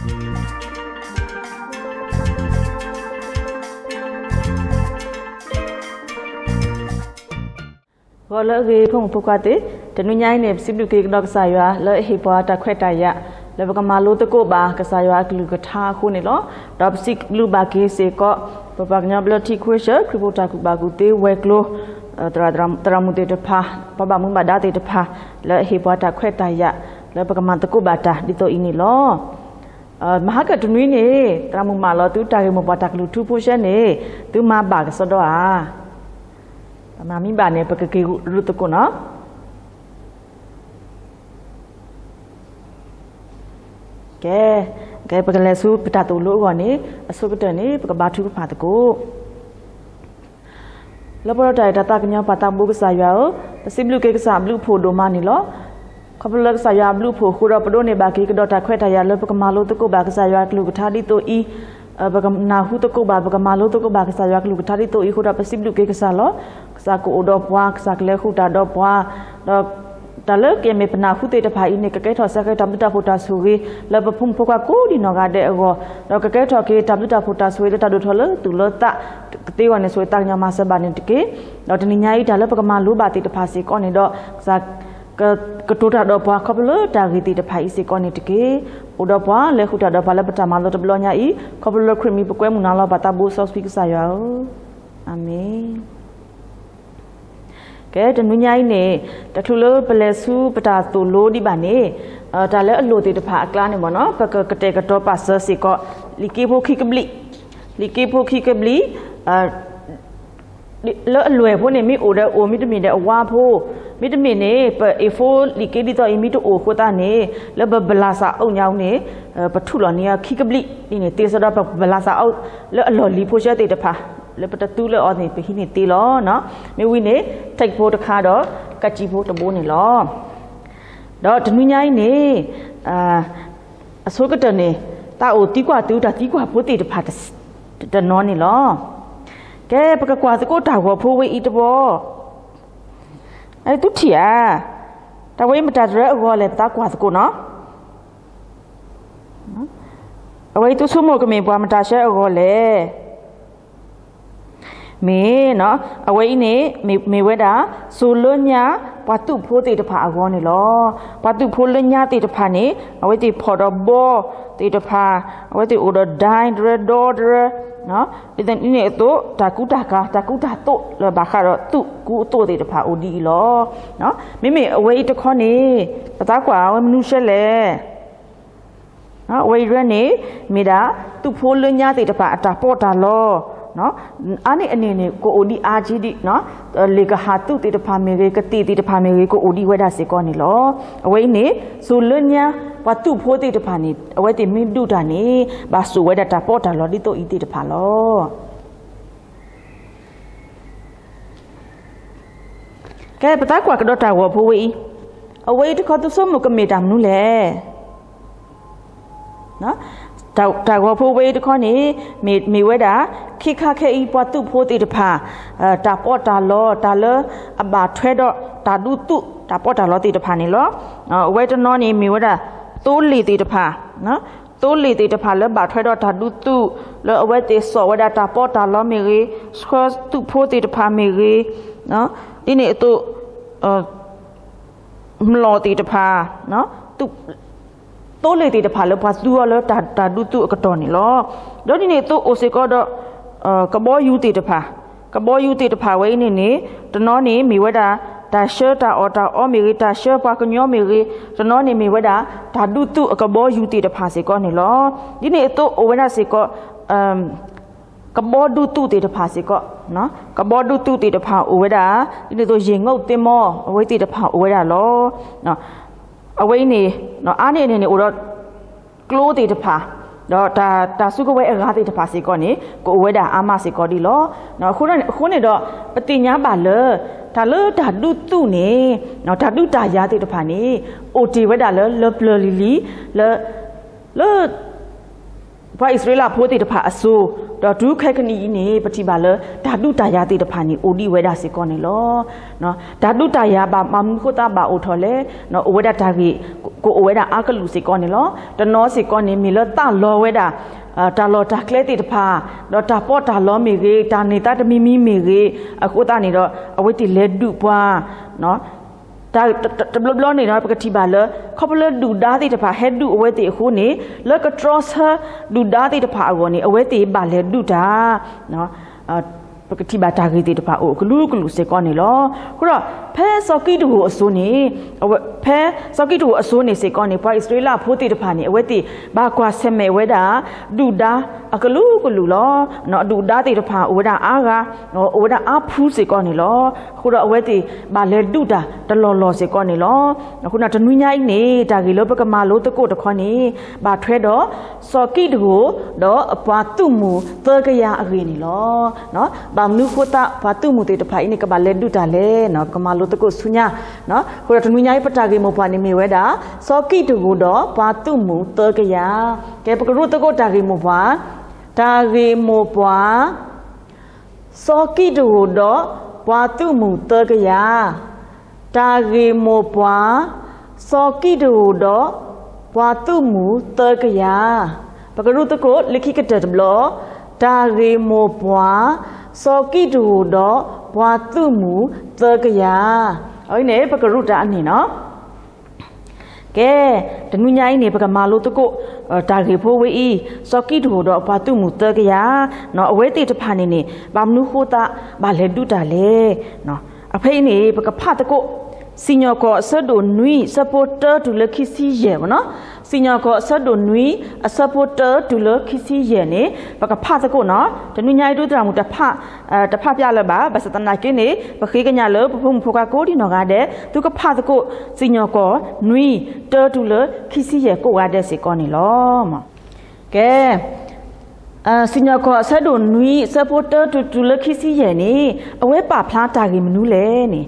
ဂီၤလၢအဂ့ၤ ဖိမုၣ်ဖိခွါသ့ၣ်, တနွံညါအံၤန့ၣ် ပစံးဘျုးက့ၤကဒီးကစၢ်ယွၤ လၢအဟ့ၣ်ပှၤတၢ်ခွဲးတၢ်ယာ် လၢပကမၤလိသကိးဘၣ်ကစၢ်ယွၤအကလုၢ်ကထါအဃိန့ၣ်လီၤ. ဒီးပစံးဘျုးဘၣ်က့ၤစ့ၢ်ကီး ပပှၤကညီဘျၢထံခဝ့ၡၢၣ် ခရံာ်ဖိတၢ်ကူၣ်ဘၣ်ကူၣ်သ့ဝဲၤကျိၤ သရၣ်မုၣ်သ့ၣ်တဖၣ် ပှၤဘၣ်မူဘၣ်ဒါသ့ၣ်တဖၣ် လၢအဟ့ၣ်ပှၤတၢ်ခွဲးတၢ်ယာ် လၢပကမၤသကိးဘၣ်တၢ်ဒ်သိးအံၤန့ၣ်လီၤ. မဟါကတနွံန့ၣ် သရၣ်မုၣ်မၢလီၤသုတၢ်ဂ့ၢ်မိၢ်ပှၢ်တၢ်ကလုၢ်ထူဖိဆှဲန့ၣ် သုမၤဘၣ်ကစီဒီဧါ. ပမၤမံဘၣ်န့ၣ် ပကက့ၤရူၢ်သကိးနီၤ. ကဲ, ကဲ ပကလဲၤဆူပတၢ်သိၣ်လိအဂီၢ်န့ၣ် အဆိကတၢၢ်န့ၣ် ပကဘါထုကဖၣ်သကိး. လၢပှဲၤဒီးတၢ်အဲၣ်တၢ်သးကညီၤပၢ်သးဘိကစၢ်ယွၤဧၢ, ပစံးဘျုးက့ၤကစၢ်အဘျုးအဖှိၣ်ဒိၣ်မးန့ၣ်လီၤ. ခီဖျိလၢကစၢ်ယွၤအဘျုးအဖှိၣ်အဃိဒီး ပဒိးန့ၢ်ဘၣ်က့ၤကဒီးတၢ်ခွဲးတၢ်ယာ်လၢပကမၤလိသကိးဘၣ်ကစၢ်ယွၤအကလုၢ်ကထါဒ်သိးအံၤ, ပကနၢ်ဟူသကိးဘၣ် ပကမၤလိသကိးဘၣ်ကစၢ်ယွၤအကလုၢ်ကထါဒ်သိးအံၤအဃိဒီး ပစံးဘျုးက့ၤကစၢ်လီၤ. ကစၢ်ကအိၣ်ဒီးပှၤ, ကစၢ်ကလဲၤဃုာ်တၢ်ဒီးပှၤ, ဒီး တၢ်လၢကမ့ၢ်ပနၢ်ဟူသ့ၣ်တဖၣ်အံၤန့ၣ် ကကဲထီၣ်စ့ၢ်ကီးတၢ်ဘျုးတၢ်ဖှိၣ်တၢ်ဆိၣ်ဂ့ၤ လၢပဖိမုၣ်ဖိခွါကိးဒံးနီၢ်ဂၤဒဲးအဂီၢ်, ဒီးကကဲထီၣ်က့ၤတၢ်ဘျုးတၢ်ဖှိၣ်တၢ်ဆိၣ်ဂ့ၤလၢတၢ်ဒိၣ်ထီၣ်လၢသူၣ်လၢသး ကသ့အဂီၢ်န့ၣ် ဆိၣ်ဂ့ၤသးကညီၤမၤစၢၤဘၣ်န့ၣ်တက့ၢ်. ဒီးတနံၤညါအံၤ တၢ်လၢပကမၤလိဘၣ်သ့ၣ်တဖၣ်စ့ၢ်ကီးန့ၣ်ဒီး ကစၢ် ကတိၤတၢ်ဒီးပှၤခီဖျိလၢတၢ်ဂ့ၢ်သ့ၣ်တဖၣ်အံၤစ့ၢ်ကီးန့ၣ်တက့ၢ်. အိၣ်ဒီးပှၤ လဲၤဃုာ်တၢ်ဒီးပှၤလၢပတၢ်မၤလိတဘျီညါအံၤ ခီဖျိလၢခရံာ်မံၤပကွဲမုာ်နၤလီၤ ပၢ်သးဘိစီဆှံကစၢ်ယွၤဧၢ, အၤမ့ၣ်. ကဲ တနွံညါအံၤန့ၣ် တချုးလၢပလဲၤဆူပတၢ်သိၣ်လိဒံးဘၣ်န့ၣ် တၢ်လၢအလိၣ်သ့ၣ်တဖၣ်အကျါန့ၣ်မ့ၢ်နီၤ ပကကတဲာ်ကတီၤပာ်စၢၤစ့ၢ်ကီး လံာ်က့ဖိခံကဘျံး, လံာ်က့ဖိခံကဘျံး လၢအလွဲၢ်ဖိန့ၣ် မ့ၢ်အိၣ်ဒီးအိၣ် မ့တမ့ၢ်ဒီးအဝါဖိ, မ့တမ့ၢ်န့ၣ် ပ A four လံာ်က့ဒ်သိးအံၤ မ့ၢ်တအိၣ်အဃိသတးန့ၣ် လၢပဘလၣ်စးအီၣ်ညါအူန့ၣ် ပထူးလီၤန့ၢ်အီၤခံကဘျံး ဒ်န့ၣ်သ့စီဒီး ပဘလၣ်စးအီၣ်လၢအလီၢ်လံၤဖိဆှဲသ့ၣ်တဖၣ် လၢပတသူလၢအီၤန့ၣ် ပဟံးန့ၢ်သ့လီၤ. မ့ၢ်ဝံၤန့ၣ် ထိပ်ဖိတခါဒီး ကၠံၣ်ဖိတဘိန့ၣ်လီၤ. ဒီးတနွံညါအံၤန့ၣ် အဆိကတၢၢ်န့ၣ် သးအိၣ်သံကွၢ်သုတၢ်သံကွၢ်ဖိသ့ၣ်တဖၣ်တနီၤန့ၣ်လီၤ. ကဲ ပကကွၢ်သကိးတၢ်ဂီၤဖိဝဲအံၤတဘျီ, သုထံၣ်ဧါ, တၢ်ဝဲအံၤမတၤတရၢအဂီၢ်လဲၣ် ပသးကွၢ်သကိးနီၤ. အဝဲအံၤသုဆိကမိၣ်ကမ့ၢ်ပှၤမတၤဆှၢအဂီၢ်လဲၣ်. မ့ၢ်နီၤ, အဝဲအံၤန့ၣ် မ့ၢ်ဝဲဒၣ် စိၤလၢညါ ပှၤသုးဖိသ့ၣ်တဖၣ်အဂီၢ်န့ၣ်လီၤ. ပှၤသုးဖိလၢညါသ့ၣ်တဖၣ်န့ၣ် အဝဲသ့ၣ်ဖီၣ်ဒီးဘီသ့ၣ်တဖၣ်, အဝဲသ့ၣ်အိၣ်ဒီးဒၢတရၢ ဒီတရၢ, ဒ်သိးန့ၣ်အသိး တၢ်ကူတၢ်ကၤ တၢ်ကူတၢ်သိးလၢဘၣ်ဃးဒီးသုးကူအသိးသ့ၣ်တဖၣ်အိၣ်ဒ်အံၤလီၤ. မ့မ့ၢ်အဝဲအံၤတခီန့ၣ် ပသးကွၢ်အဝဲမနုၤဆှၢလဲၣ်. အဝဲအံၤတရၢန့ၣ် မ့ၢ်ဒၣ် သုးဖိလၢညါသ့ၣ်တဖၣ်အတၢ်ပီးတၢ်လီ, အါန့ၢ်အန့ၣ်န့ၣ် ကအိၣ်ဒံးအါက့ဒံး, လ့ၣ်ကဟၣ်သုးသ့ၣ်တဖၣ်မ့ၢ်ဂ့ၤ, ကသ့ၣ်သ့ၣ်တဖၣ်မ့ၢ်ဂ့ၤ ကအိၣ်ဒံးဝဲဒၣ်စ့ၢ်ကီးန့ၣ်လီၤ. အဝဲအံၤန့ၣ် စိၤလၢညါ ပှၤသုးဖိသ့ၣ်တဖၣ်န့ၣ် အဝဲသ့ၣ်မ့ၢ်ဒုးတၢ်န့ၣ် ဘၣ်စိာ်ဝဲဒၣ်တၢ်ပီးတၢ်လီဒ်သိးအံၤသ့ၣ်တဖၣ်လီၤ. ကဲ ပသးကွၢ်ကဒီးတၢ်ဂီၤဖိဝဲအံၤ, အဝဲအံၤတခီသုဆိကမိၣ်ကမ့ၢ်တၢ်မနုၤလဲၣ်. တၢ်ဂီၤဖိဝဲအံၤတခီန့ၣ် မ့ၢ်ဝဲဒၣ် ခဲခါခဲအံၤပှၤသုးဖိသ့ၣ်တဖၣ် တၢ်ပီးတၢ်လီ တၢ်လၢအဘၣ်ထွဲဒီးတၢ်ဒူသူၣ် တၢ်ပီးတၢ်လီသ့ၣ်တဖၣ်န့ၣ်လီၤ. အဝဲတနီၤန့ၣ်မ့ၢ်ဝဲဒၣ် သိလ့ၣ်သ့ၣ်တဖၣ် သိလ့ၣ်သ့ၣ်တဖၣ်လၢဘၣ်ထွဲဒီးတၢ်ဒူသူၣ် လၢအဝဲသ့ၣ်စိာ်ဝဲဒၣ်တၢ်ပီးတၢ်လီမ့ၢ်ဂ့ၤ, ဆှၢသုးဖိသ့ၣ်တဖၣ်မ့ၢ်ဂ့ၤ, ဒ်န့ၣ်အသိး မျိာ်သ့ၣ်တဖၣ်, သိလ့ၣ်သ့ၣ်တဖၣ်လၢပှၤသူအီၤလၢတၢ်ဒူသူၣ်အကတီၢ်န့ၣ်လီၤ. ဒီးဒ်န့ၣ်အသိးအိၣ်စ့ၢ်ကီးဒီး ကဘီယူၤသ့ၣ်တဖၣ်, ကဘီယူၤသ့ၣ်တဖၣ်ဝဲအံၤန့ၣ်န့ၣ် တနီၤန့ၣ်မ့ၢ်ဝဲဒၣ် တၢ်ဆှၢတၢ်အီၣ်တၢ်အီမ့ၢ်ဂ့ၤ, တၢ်ဆှၢပှၤကညီမ့ၢ်ဂ့ၤ, တနီၤန့ၣ်မ့ၢ်ဝဲဒၣ် တၢ်ဒူသူၣ်အကဘီယူၤသ့ၣ်တဖၣ်စ့ၢ်ကီးန့ၣ်လီၤ. ဒ်န့ၣ်အသိးအိၣ်ဝဲဒၣ်စ့ၢ်ကီး ကဘီဒူသူၣ်သ့ၣ်တဖၣ်စ့ၢ်ကီး, ကဘီဒူသူၣ်သ့ၣ်တဖၣ်အိၣ်ဝဲဒၣ်, ဒ်န့ၣ်အသိး ရေငုပ်သင်္ဘော အဝဲသ့ၣ်တဖၣ်အိၣ်ဝဲဒၣ်လီၤ. အဝဲအံၤန့ၣ် အါန့ၢ်အန့ၣ်န့ၣ် အိၣ်ဒီး ကျိသ့ၣ်တဖၣ်, ဒီးတၢ်စုကဝဲၤအဂၤသ့ၣ်တဖၣ်စ့ၢ်ကီးန့ၣ် ကအိၣ်ဝဲဒၣ်အါမးစ့ၢ်ကီးဒ်လီၤ. အဃိန့ၣ်ဒီး ပသ့ၣ်ညါဘၣ်လၢ တၢ်လၢတၢ်ဒူသူၣ်န့ၣ် တၢ်ဒုးတၢ်ယၤသ့ၣ်တဖၣ်န့ၣ် အိၣ်တ့ၢ်ဝဲဒၣ်လၢ လၢပျၢၤလံၤလံၤ လၢ လၢ ပှၤအံၣ်စရ့လးဖိသ့ၣ်တဖၣ်အစိၤ, ဒီးတုၤခဲကနံၣ်အံၤန့ၣ် ပထံၣ်ဘၣ်လၢတၢ်ဒုးတၢ်ယၤသ့ၣ်တဖၣ်န့ၣ် အိၣ်ဒံးဝဲဒၣ်စ့ၢ်ကီးန့ၣ်လီၤ. တၢ်ဒုးတၢ်ယၤဘၣ်မနုၤဃိသတးဘၣ်အိၣ်ထီၣ်လဲၣ်, အိၣ်ဝဲဒၣ်တၢ်ဂ့ၢ် ကအိၣ်ဝဲဒၣ်အါကလုာ်စ့ၢ်ကီးန့ၣ်လီၤ. တနီၤစ့ၢ်ကီးန့ၣ် မ့ၢ်လၢသးလီၤဝဲဒၣ် တၢ်လီၢ်တၢ်ကျဲသ့ၣ်တဖၣ်, ဒီးတၢ်ပီးတၢ်လီမ့ၢ်ဂ့ၤ, တၢ်န့ၢ်သါတမံၤမံၤမ့ၢ်ဂ့ၤ, အဃိသတးန့ၣ်ဒီး အဝဲသ့ၣ်လဲၤဒုးပှၤ တဘျီဘျီန့ၣ်ဒီး ပကထံၣ်ဘၣ်လၢ ခီဖျိလၢဒုၣ်ဒါသ့ၣ်တဖၣ်ဟဲဒုးအဝဲသ့ၣ်အဃိန့ၣ် လၢကတြီဆၢဒုၣ်ဒါသ့ၣ်တဖၣ်အဂီၢ်န့ၣ် အဝဲသ့ၣ်ဘၣ်လဲၤဒုးတၢ် ပကထံၣ်ဘၣ်တၢ်ဂ့ၢ်သ့ၣ်တဖၣ်အိၣ်ကလုာ်ကလုာ်စ့ၢ်ကီးန့ၣ်လီၤ. အဃိဒီး ဖဲစီၤကံးတရူးအစိၤန့ၣ်, ဖဲစီၤကံးတရူးအစိၤန့ၣ်စ့ၢ်ကီးန့ၣ် ပှၤအံၣ်စရ့လးဖိသ့ၣ်တဖၣ်န့ၣ် အဝဲသ့ၣ်ဘၣ်ကွၢ်ဆၢၣ်မဲာ်ဝဲဒၣ် ဒုၣ်ဒါအကလုာ်ကလုာ်လီၤ. ဒုၣ်ဒါသ့ၣ်တဖၣ်အိၣ်ဝဲဒၣ်အါဂၤ, အိၣ်ဝဲဒၣ်အါဖုစ့ၢ်ကီးန့ၣ်လီၤ. အဃိဒီးအဝဲသ့ၣ်ဘၣ်လဲၤဒုးတၢ်တလီၢ်လီၢ်စ့ၢ်ကီးန့ၣ်လီၤ. အဃိဒီးတနွံညါအံၤန့ၣ် တၢ်ဂ့ၢ်လၢပကမၤလိသကိးတခီန့ၣ် ဘၣ်ထွဲဒီး စီၤကံးတရူး ဒီးအပှၤသုးမုၢ်သၢကယၤအဂ့ၢ်န့ၣ်လီၤ. ဘၣ်မနုၤဃိသတး ပှၤသုးမုၢ်သ့ၣ်တဖၣ်အံၤန့ၣ် ကဘၣ်လဲၤဒုးတၢ်လဲၣ်, ပကမၤလိသကိးဆူညါ. အဃိဒီးတနွံညါအံၤ ပတၢ်ဂ့ၢ်မိၢ်ပှၢ်န့ၣ်မ့ၢ်ဝဲဒၣ် စီၤကံးတရူးဒီးပှၤသုးမုၢ်သၢကယၤ. ကဲ ပကရူၢ်သကိးတၢ်ဂ့ၢ်မိၢ်ပှၢ်, တၢ်ဂ့ၢ်မိၢ်ပှၢ် စီၤကံးတရူးဒီးပှၤသုးမုၢ်သၢကယၤ. တၢ်ဂ့ၢ်မိၢ်ပှၢ်, စီၤကံးတရူးဒီးပှၤသုးမုၢ်သၢကယၤ. ပကရူၢ်သကိးလၢခံကတၢၢ်တဘျီ, တၢ်ဂ့ၢ်မိၢ်ပှၢ်, စီၤကံးတရူးဒီးပှၤသုးမုၢ်သၢကယၤ. အဝဲန့ၣ် ပကရူၢ်တၢ်အန့ၣ်နီၤ. ကဲ, တနွံညါအံၤန့ၣ် ပကမၤလိသကိး တၢ်ဂ့ၢ်ဖိဝဲအံၤ, စီၤကံးတရူးဒီးအပှၤသုးမုၢ်သၢကယၤ, အဝဲသ့ၣ်တဖၣ်န့ၣ်န့ၣ် ဘၣ်မနုၤဃိသး ဘၣ်လဲၤဒုးတၢ်လဲၣ်. အဖဲအံၤန့ၣ် ပကဖးသကိး စံၣ်ညီၣ်ကွီၢ်အဆၢဒိၣ်နွံ အဆၢဖိတၢတုၤလၢခံဆံယဲၢ်မ့ၢ်နီၤ. စံၣ်ညီၣ်ကွီၢ်အဆၢဒိၣ်နွံ အဆၢဖိတၢတုၤလၢခံဆံယဲၢ်န့ၣ် ပကဖးသကိးနီၤ. တနွံညါအံၤ ဒုးသရၣ်မုၣ်တဖး တဖးပျဲလၢၤဘၣ်, ဘၣ်ဆၣ်သနာ်က့န့ၣ် ပဃ့ကညးလၢပဖိမုၣ်ဖိခွါကိးဒံနီၢ်ဂၤဒဲး သုကဖးသကိး စံၣ်ညီၣ်ကွီၢ်နွံ တၢတုၤလၢခံဆံယဲၢ်ကိးဂၤဒဲးစ့ၢ်ကီးန့ၣ်လီၤ. ကဲ, စံၣ်ညီၣ်ကွီၢ်အဆၢဒိၣ်နွံ အဆၢဖိတၢတုၤလၢခံဆံယဲၢ်န့ၣ် အဝဲပာ်ဖျါတၢ်ဂ့ၢ်မနုၤလဲၣ်န့ၣ်,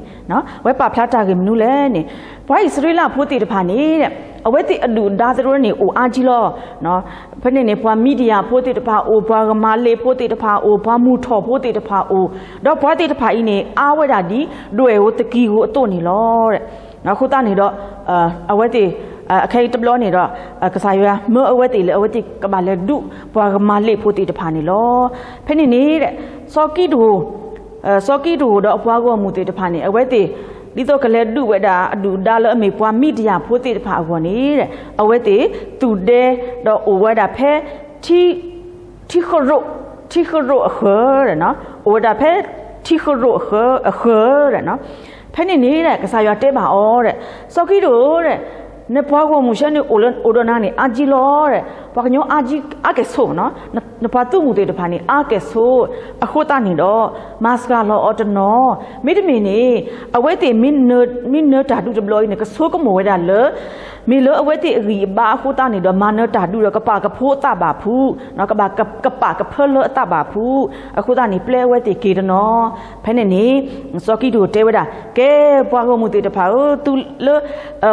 အဝဲပာ်ဖျါတၢ်ဂ့ၢ်မနုၤလဲၣ်န့ၣ်, ပှၤအံၣ်စရ့လးဖိသ့ၣ်တဖၣ်န့ၣ် အဝဲသ့ၣ်အဒုၣ်အဒါသရၢန့ၣ် အိၣ်အါကံလီၤ. ဖဲန့ၣ်န့ၣ် ပှၤမံၤဒယၣ်ဖိသ့ၣ်တဖၣ်အိၣ်, ပှၤကမၤလ့းဖိသ့ၣ်တဖၣ်အိၣ်, ပှၤမုၢ်ထီၣ်ဖိသ့ၣ်တဖၣ်အိၣ်, ဒီးပှၤသ့ၣ်တဖၣ်အံၤန့ၣ် အါဝဲဒၣ်ဒ်ဒွဲၣ်ဧိၤသကံၤဧိၤအသိးန့ၣ်လီၤ. အဃိသတးန့ၣ်ဒီး အဝဲသ့ၣ် အခဲအံၤတဘျီန့ၣ်ဒီး ကစၢ်ယွၤမၢအဝဲသ့ၣ်လၢအဝဲသ့ၣ်ကဘၣ်လဲၤဒုးပှၤကမၤလ့းဖိသ့ၣ်တဖၣ်န့ၣ်လီၤ. ဖဲန့ၣ်န့ၣ် စီၤကံးတရူး စီၤကံးတရူးဒီးအပှၤဂီၢ်မုၢ်သ့ၣ်တဖၣ်န့ၣ် အဝဲသ့ၣ် ဒ်သိးကလဲၤဒုးဝဲဒၣ်အဒုၣ်အဒါလၢအမ့ၢ်ပှၤမံၤဒယၣ်ဖိသ့ၣ်တဖၣ်အဂီၢ်န့ၣ် အဝဲသ့ၣ်သူၣ်ဒဲဒီးအိၣ်ဝဲဒၣ်ဖဲ ထံ ထံဃရိး, ထံဃရိးအဃၢၤ, အိၣ်ဝဲဒၣ်ဖဲထံဃရိးအဃၢၤ, အဃၢၤ, ဖဲန့ၣ်န့ၣ် ကစၢ်ယွၤတဲဘၣ်အီၤ, စီၤကံးတရူး, နပှၤဂီၢ်မုၢ်ဆၢန့ၣ်အိၣ်ဒီးနၤန့ၣ် အါကံလီၤ, ပှၤကညီအါကံအါကဲၣ်ဆိးနီၤ, နပှၤသုးမုၢ်သ့ၣ်တဖၣ်န့ၣ် အါကဲၣ်ဆိး, အဃိသတးန့ၣ်ဒီး မၤစှၤလီၤအီၤတနီၤ, မ့တမ့ၢ်န့ၣ် အဝဲသ့ၣ်မ့ၢ်နၢၤတၢ်ဒုးတဘျီအံၤန့ၣ် ကဆိကမိၣ်ဝဲဒၣ်လၢ မ့ၢ်လၢအဝဲသ့ၣ်အဂံၢ်အဘါအဃိသတးန့ၣ်ဒီး မၤနၢၤတၢ်ဒုးဒီးကပာ်ကဖိအသးဘၣ်ဖုး, ကဘၣ်ကပာ်ကဖၢလၢအသးဘၣ်ဖုး, အဃိသတးန့ၣ် ပျဲအဝဲသ့ၣ်က့ၤတနီၤ, ဖဲန့ၣ်န့ၣ် စီၤကံးတရူးတဲဝဲဒၣ်, ကဲ ပှၤဂီၢ်မုၢ်သ့ၣ်တဖၣ်ဧၢ, သုလၢ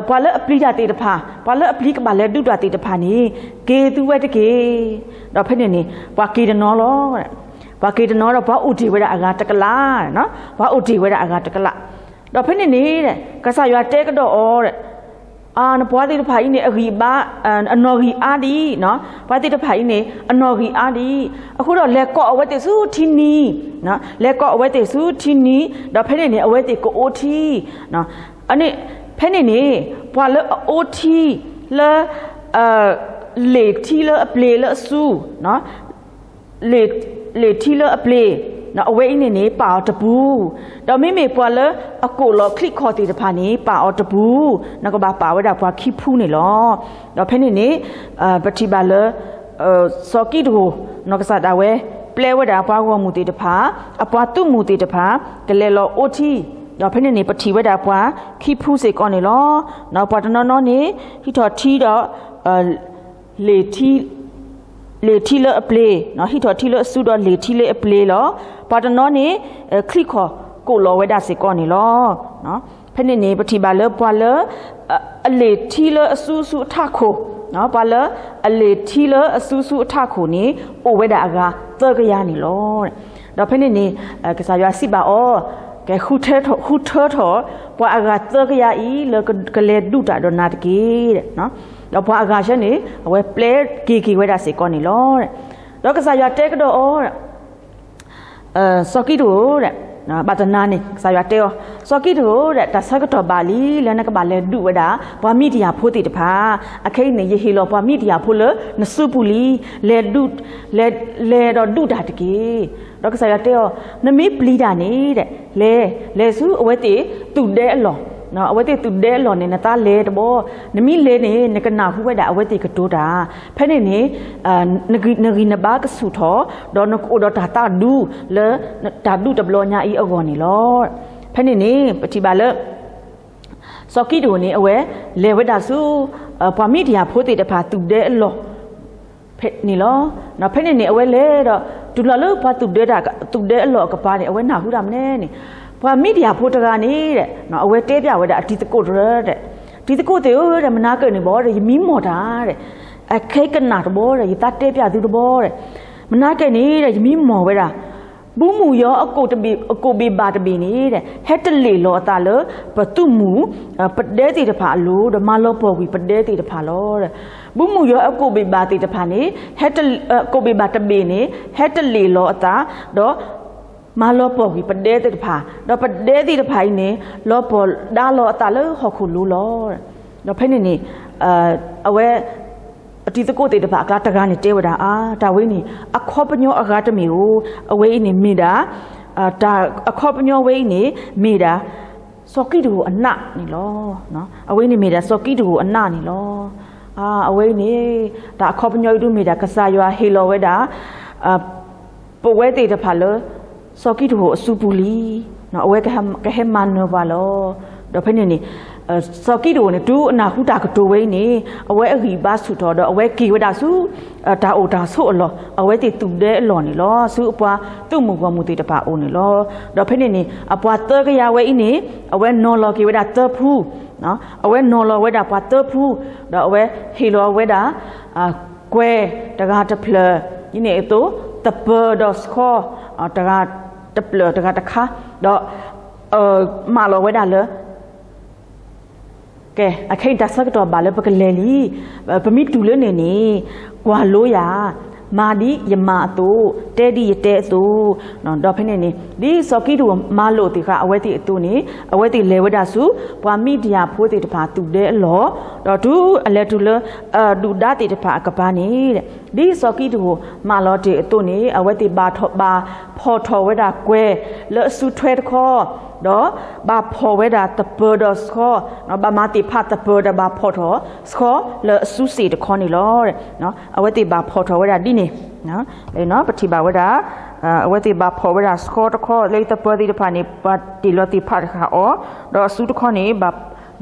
ပှၤလၢအပျံၤတၢ်သ့ၣ်တဖၣ်, ပှၤလၢအပျံၤကဘၣ်လဲၤဒုးတၢ်သ့ၣ်တဖၣ်န့ၣ် က့ၤသုဝဲတက့ၢ်. ဒီးဖဲန့ၣ်န့ၣ် ပှၤက့ၤတနီၤလီၤ. ပှၤက့ၤတနီၤဒီးပှၤအိၣ်တ့ၢ်ဝဲဒၣ်အဂၤတကလး, ပှၤအိၣ်တ့ၢ်ဝဲဒၣ်အဂၤတကလး, ဒီးဖဲန့ၣ်န့ၣ် ကစၢ်ယွၤတဲကဒီးအီၤ, နပှၤသ့ၣ်တဖၣ်အံၤန့ၣ် အဂံၢ်အဘါ အနီၢ်ဂံၢ်အါဒံး, ပှၤသ့ၣ်တဖၣ်အံၤန့ၣ် အနီၢ်ဂံၢ်အါဒံး, အဃိဒီးလဲၤကိးအဝဲသ့ၣ်ဆူထံနံၤ, လဲၤကိးအဝဲသ့ၣ်ဆူထံနံၤ, ဒီးဖဲန့ၣ်န့ၣ် အဝဲသ့ၣ်ကအိၣ်ထံ ဖဲန့ၣ်န့ၣ် ပှၤလၢအအိၣ်ထံလၢ လ့ၣ်ထံလၢအပျ့ၤလၢအစု, လ့ၣ်ထံလၢအပျ့ၤ, အဝဲအံၤန့ၣ်န့ၣ် ပာ်အီၤတပူၤ, ဒီးမ့မ့ၢ်ပှၤလၢအကိးလီၤချံးခီၣ်သ့ၣ်တဖၣ်န့ၣ် ပာ်အီၤတပူၤ, နကဘၣ်ပာ်ဝဲဒၣ်ပှၤခံဖုန့ၣ်လီၤ. ဒီးဖဲန့ၣ်န့ၣ် ပထံၣ်ဘၣ်လၢ စီၤကံးတရူး နီၢ်ကစၢ်ဒၣ်ဝဲ ပျဲဝဲဒၣ်ပှၤဂီၢ်မုၢ်သ့ၣ်တဖၣ်, အပှၤသုးမုၢ်သ့ၣ်တဖၣ် ကလဲၤလီၤအိၣ်ထံ, ဒီးဖဲန့ၣ်န့ၣ် ပထံၣ်ဝဲဒၣ်ပှၤခံဖုစ့ၢ်ကီးန့ၣ်လီၤ. ပှၤတနီၤနီၤန့ၣ် ဟံးထီၣ်ထံဒီး လ့ၣ်ထံ လ့ၣ်ထံလၢအပျ့ၤ, ဟံးထီၣ်ထံလၢအစုဒီးလ့ၣ်ထံလၢအပျ့ၤလီၤ. ပှၤတနီၤန့ၣ် ချံးခီၣ်ကိးလီၤဝဲဒၣ်စ့ၢ်ကီးန့ၣ်လီၤ. ဖဲန့ၣ်န့ၣ် ပထံၣ်ဘၣ်လၢပှၤလၢ အလံာ်ထံလၢအစုဆူအထးခိၣ်, ပှၤလၢအလံာ်ထံလၢအစုဆူအထးခိၣ်န့ၣ် အိၣ်ဝဲဒၣ်အဂၤသၢကယၤန့ၣ်လီၤ. ဒီးဖဲန့ၣ်န့ၣ် ကစၢ်ယွၤစံးဘၣ်အီၤ, ကဲ ဃုထၢထီၣ် ဃုထၢထီၣ် ပှၤအဂၤသၢကယၤအံၤ လၢကလဲၤဒုးတၢ်ဒီးနၤတက့ၢ်. ဒီးပှၤအဂၤဆၢန့ၣ် အဝဲပျဲက့ၤက့ၤဝဲဒၣ်စ့ၢ်ကီးန့ၣ်လီၤ. ဒီးကစၢ်ယွၤတဲကဒီးအီၤ စီၤကံးဒဧိၣ်, ဘၣ်တနၤန့ၣ် ကစၢ်ယွၤတဲအီၤ, စီၤကံးဒဧိၣ်, တၢ်ဆၢကတီၢ်ဘၣ်လံ လၢနကဘၣ်လဲၤဒုးဝဲဒၣ် ပှၤမံၤဒယၣ်ဖိသ့ၣ်တဖၣ်, အခဲအံၤန့ၣ် ယဟ့ၣ်လီၤပှၤမံၤဒယၣ်ဖိလၢနစုပူၤလံ, လဲၤဒုး, လဲၤ, လဲၤဒီးဒုးတၢ်တက့ၢ်. ဒီးကစၢ်ယွၤတဲအီၤ, နမ့ၢ်ပျံၤတၢ်န့ၣ် လဲၤ, လဲၤဆူအဝဲသ့ၣ်သူၣ်ဒဲအလီၢ်, အဝဲသ့ၣ်သူၣ်ဒဲအလီၢ်န့ၣ် နသးလဲၤတဘီ, နမ့ၢ်လဲၤန့ၣ် နကနၢ်ဟူဝဲဒၣ်အဝဲသ့ၣ်ကတိၤတၢ်, ဖဲန့ၣ်န့ၣ် နဂံၢ်နဘါကဆူၣ်ထီၣ်, ဒီးနကအိၣ်ဒီးတၢ်သးဒူလၢ တၢ်ဒုးတဘျီညါအံၤအဂီၢ်န့ၣ်လီၤ. ဖဲန့ၣ်န့ၣ် ပထံၣ်ဘၣ်လၢ စီၤကံးဒဧိၣ်န့ၣ် အဝဲလဲၤဝဲဒၣ်ဆူ ပှၤမံၤဒယၣ်ဖိသ့ၣ်တဖၣ်သူၣ်ဒဲအလီၢ် ဖဲန့ၣ်လီၤ. ဖဲန့ၣ်န့ၣ် အဝဲလဲၤဒီး တုၤလီၤလၢပှၤသူၣ်ဒဲတၢ် သူၣ်ဒဲအလီၢ်အကပၤန့ၣ် အဝဲနၢ်ဟူတၢ်မနုၤန့ၣ်, ပှၤမံၤဒယၣ်ဖိတဂၤန့ၣ် အဝဲတဲပျးဝဲဒၣ်အတံၤသကိးတရၢ, တံၤသကိးသ့ၣ်ဧၢ, မနၤကဲန့ၣ်ဘၣ်ဒီး ယမံမီၢ်တၢ်, အခဲအံၤကနၣ်တဘီဒီး ယသးတဲပျးသုတဘီ, မနၤကဲန့ၣ်ဒီး ယမံမီၢ်ဝဲဒၣ် ဘုမုၢ်ယီၤအကိၣ်ဘ့ၣ်ဘၣ်တဘ့ၣ်န့ၣ် ဟဲတလ့ၣ်လီၤအသးလၢ ပသုးမုၢ် ပဒဲသ့ၣ်တဖၣ်အလိၤ ဒီးမၤလီၤပှီၢ်ကွံာ်ပဒဲသ့ၣ်တဖၣ်လီၤ. ဘုမုၢ်ယီၤအကိၣ်ဘ့ၣ်ဘၣ်သ့ၣ်တဖၣ်န့ၣ် ကိၣ်ဘ့ၣ်ဘၣ်တဘ့ၣ်န့ၣ် ဟဲတလ့ၣ်လီၤအသး ဒီး မၤလီၤပှီၢ်ကွံာ်ပဒဲသ့ၣ်တဖၣ်, ဒီးပဒဲသ့ၣ်တဖၣ်အံၤန့ၣ် လီၤပှီၢ်ဒါလီၤအသးလၢဟီၣ်ခိၣ်လိၤလီၤ. ဒီးဖဲန့ၣ်န့ၣ် အဝဲ အတံၤသကိးသ့ၣ်တဖၣ်အကျါတဂၤန့ၣ်တဲဝဲဒၣ်, အါ တၢ်ဝဲအံၤန့ၣ် အခီပညီအဂၤတမ့ၢ်ဧိၤ, အဝဲအံၤန့ၣ်မ့ၢ်ဒၣ် တၢ်အခီပညီဝဲအံၤန့ၣ် မ့ၢ်ဒၣ် စီၤကံးဒဧိၣ်အနးန့ၣ်လီၤ. အဝဲအံၤန့ၣ်မ့ၢ်ဒၣ်စီၤကံးဒဧိၣ်အနးန့ၣ်လီၤ. အဝဲအံၤန့ၣ် တၢ်အခီပညီအံၤဒုးမ့ၢ်ဒၣ် ကစၢ်ယွၤဟ့ၣ်လီၤဝဲဒၣ် ပဝဲသ့ၣ်တဖၣ်လၢ စီၤကံးဒဧိၣ်အစုပူၤလံ, အဝဲကဟဲမၤနၢၤပှၤလီၤ. ဒီးဖဲန့ၣ်န့ၣ် စီၤကံးဒဧိၣ်န့ၣ် တုၤအနၢ်ဟူတၢ်ကတိၤဝဲအံၤန့ၣ် အဝဲအဂံၢ်ဘါဆူၣ်ထီၣ်ဒီး အဝဲက့ၤဝဲဒၣ်ဆူ တၢ်အိၣ်တၢ်ဆိးအလီၢ်, အဝဲသ့ၣ်သူၣ်ဒဲအလီၢ်န့ၣ်လီၤ. ဆူအပှၤသုးမုၢ်ဂီၢ်မုၢ်သ့ၣ်တဖၣ်အအိၣ်န့ၣ်လီၤ. ဒီးဖဲန့ၣ်န့ၣ် အပှၤသၢကယၤဝဲအံၤန့ၣ် အဝဲနီၤလီၤက့ၤဝဲဒၣ်သၢဖု, အဝဲနီၤလီၤဝဲဒၣ်ပှၤသၢဖု, ဒီးအဝဲဟ့ၣ်လီၤဝဲဒၣ် ကွဲတဂၤတဖျၢၣ်, ဒ်န့ၣ်အသိး သပၢၤဒီးဆှီ တဂၤတဖျၢၣ်တဂၤတခါ, ဒီး မၢလီၤဝဲဒၣ်လၢ ကဲ အခဲအံၤတၢ်ဆၢကတီၢ်ဘၣ်လၢပကလဲၤလံ, ပမ့ၢ်တုၤလၢန့ၣ်န့ၣ် ကွၢ်လိယၤ, မၤဒ်ယမၤအသိး, တဲဒ်ယတဲအသိး, ဒီးဖဲန့ၣ်န့ၣ် ဒ်စီၤကံးဒဧိၣ်မၤလိာ်သ့ၣ်ဃာ်အဝဲသ့ၣ်အသိးန့ၣ် အဝဲသ့ၣ်လဲၤဝဲဒၣ်ဆူ ပှၤမံၤဒယၣ်ဖိသ့ၣ်တဖၣ်သူၣ်ဒဲအလီၢ်, ဒီးတုၤအလဲၤတုၤလၢ ဒုၣ်ဒါသ့ၣ်တဖၣ်အကပၤန့ၣ် ဒ်စီၤကံးဒဧိၣ်မၢလီၤတ့ၢ်အသိးန့ၣ် အဝဲသ့ၣ်ဘၣ်ထီၣ် ဘၣ်ဖီၣ်ထီၣ်ဝဲဒၣ်ကွဲၤလၢအစုထွဲတခီ, ဒီးဘၣ်ဖီၣ်ဝဲဒၣ်သပၢၤဒီးဆှီ, ဘၣ်မၤသ့ၣ်ဖးသပၢၤဒီးဘၣ်ဖီၣ်ထီၣ်ဆှီလၢအစုစ့ၣ်တခီန့ၣ်လီၤ. အဝဲသ့ၣ်ဘၣ်ဖီၣ်ထီၣ်ဝဲဒၣ်ဒ်န့ၣ်, ပထံၣ်ဘၣ်ဝဲဒၣ် အဝဲသ့ၣ်ဘၣ်ဖီၣ်ဝဲဒၣ်ဆှီတခီ လၢသပၢၤသ့ၣ်တဖၣ်န့ၣ် ဘၣ်တ့ၢ်လီၤသ့ၣ်ဖးတဃာ်အီၤ, ဒီးအစုတခီန့ၣ် ဘၣ်